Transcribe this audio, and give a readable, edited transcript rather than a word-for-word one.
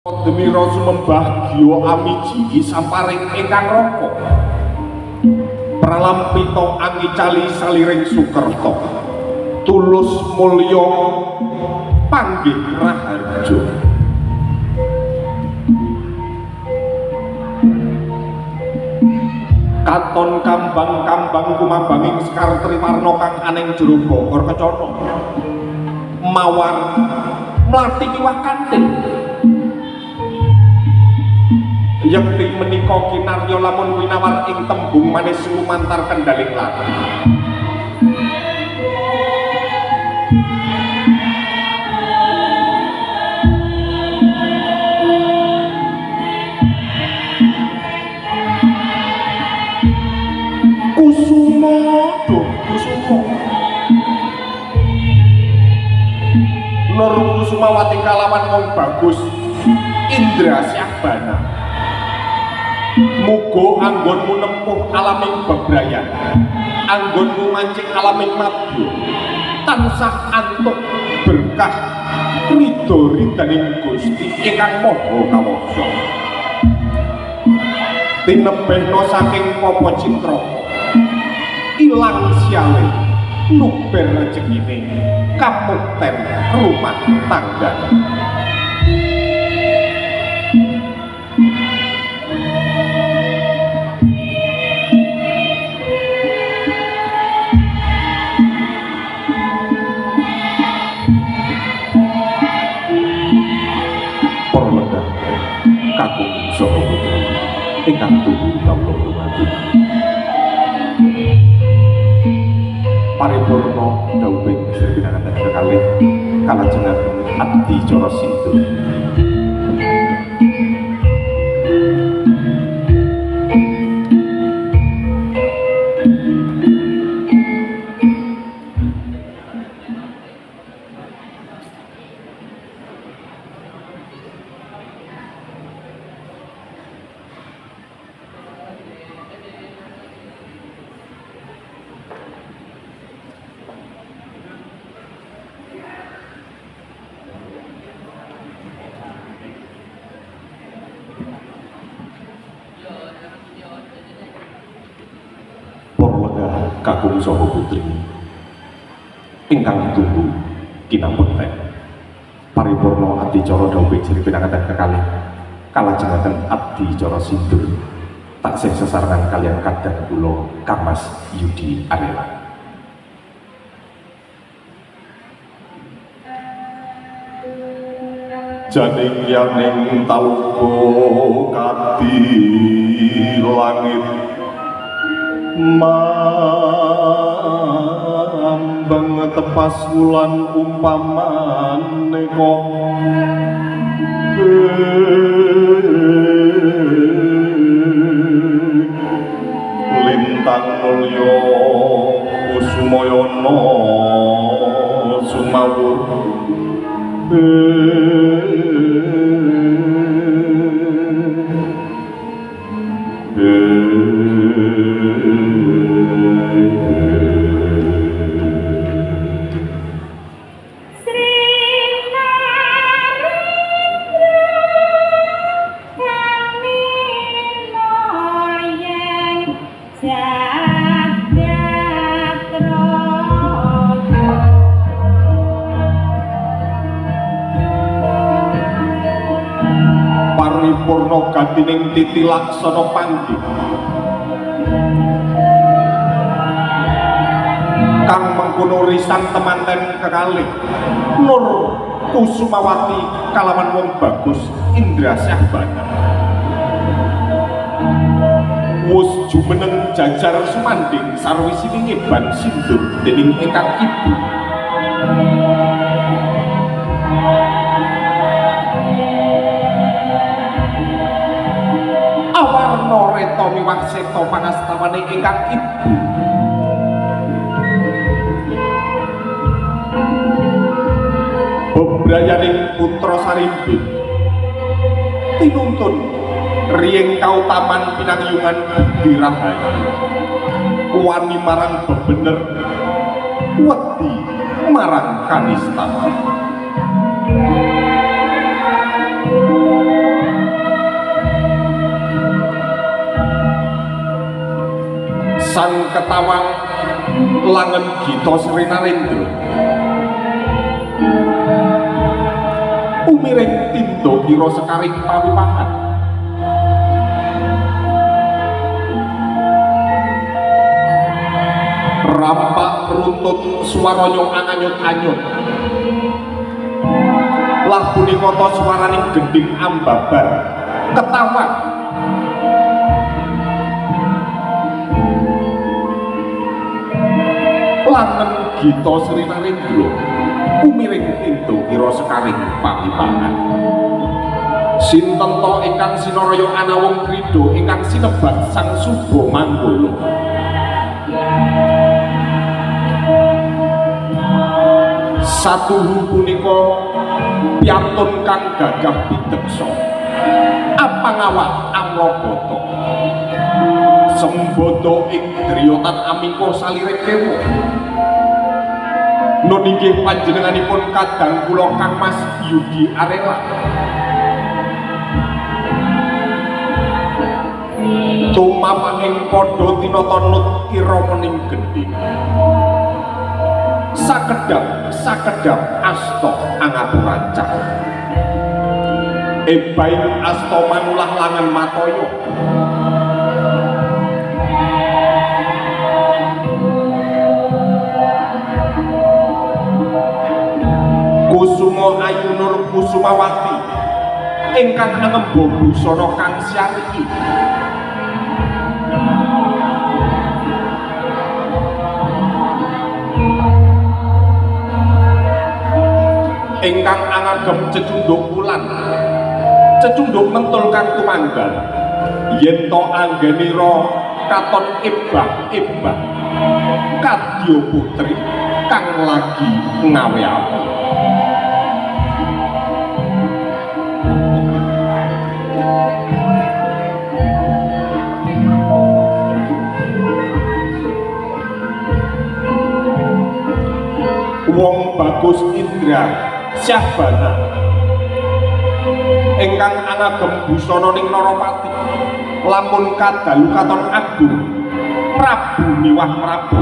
Demira sumembah gya amiji samparing ingkang raka. Pralampita angicali saliring sukerta. Tulus mulya panggih raharja. Katon kambang-kambang kumambanging sekar triwarna kang aneng jero bokor kecana. Mawar mlati miwah kanthil. Yekti menika kinarya lamun winawar ing tembung manis lumantar kendhaling laku. Kusuma duh kusuma. Nur Kusumawati kalawan wong bagus Indra Syahbana. Muga anggonmu nempuh alaming bebrayan, anggonmu mancing alaming madya, tansah antuk berkah ridho ridhaning Gusti ingkang Maha Kawasa. Tinebihna saking Papa Citraka, ilang siale luber rejekine kamukten rumah tangga. Kakung saha putri ingkang tuhu kawula hormati. Paripurna dhawuhing Sri pinanganten kekalih kalajengaken adicara sindur. Kakung saha putri ingkang tunggu kinapekten paripurna adicara dhawuhing Sri pinanganten kekalih kalajengaken adicara sindur taksih sesarengan kaliyan kadang kula Kamas Yudi Arela. Janing yaning taluka kadi langit mambang tepas wulan umpamane kok lintang mulya kusumayana sumawur. Paripurna gatining titi laksana panggih kang mengkono risan temanten kekalih Nur Kusumawati kalawan wong bagus Indra Syahbana. Wus jumeneng jajar sumanding sarwisine ngeban sindur dening ingkang ibu. Awarna reta miwah seta pangastawane ingkang ibu. Bebrayaning putra Sarimbit tinuntun rieng kautaman pinangyungan budi rahayu wani marang bebener wedi marang kanista. Sang Ketawang Langen Gita Sri Narendra umiring tindha kira sekaring pawiwahan. Rampak runtut swaranya anganyut-anyut lah punika ta swaraning gendhing ambabar ketawang. Langen Gita Sri Narendra umiring tindha kira sekaring pawiwahan. Sinten ta ingkang sinaraya anawung krida ingkang sinebat Sang Suba Manggala. Satuhu punika piyantun kang gagah pideksa apangawak amrabata sembada ing driyotan amingka salire kewa. Nun inggih panjenenganipun kadang kula Kang Mas Yudi Arela. Tumapaning padha tinata nut iramaning gendhing. Sakedhap sakedhap asta angapurancah. Ebaing asta manulah langen mataya. Kusuma Ayunur Kusumawati ingkang angemba busana kang syar'i. Ingkang angagem cecunduk wulan, cecunduk mentul kang tumanggal. Yen to anggenira katon ebah-ebah kadya putri kang lagi ngawe-awe. Wong Bagus Indra Syahbana ingkang angagem busana ning Narapati lamun kadalu katon agung Prabu miwah Prabu.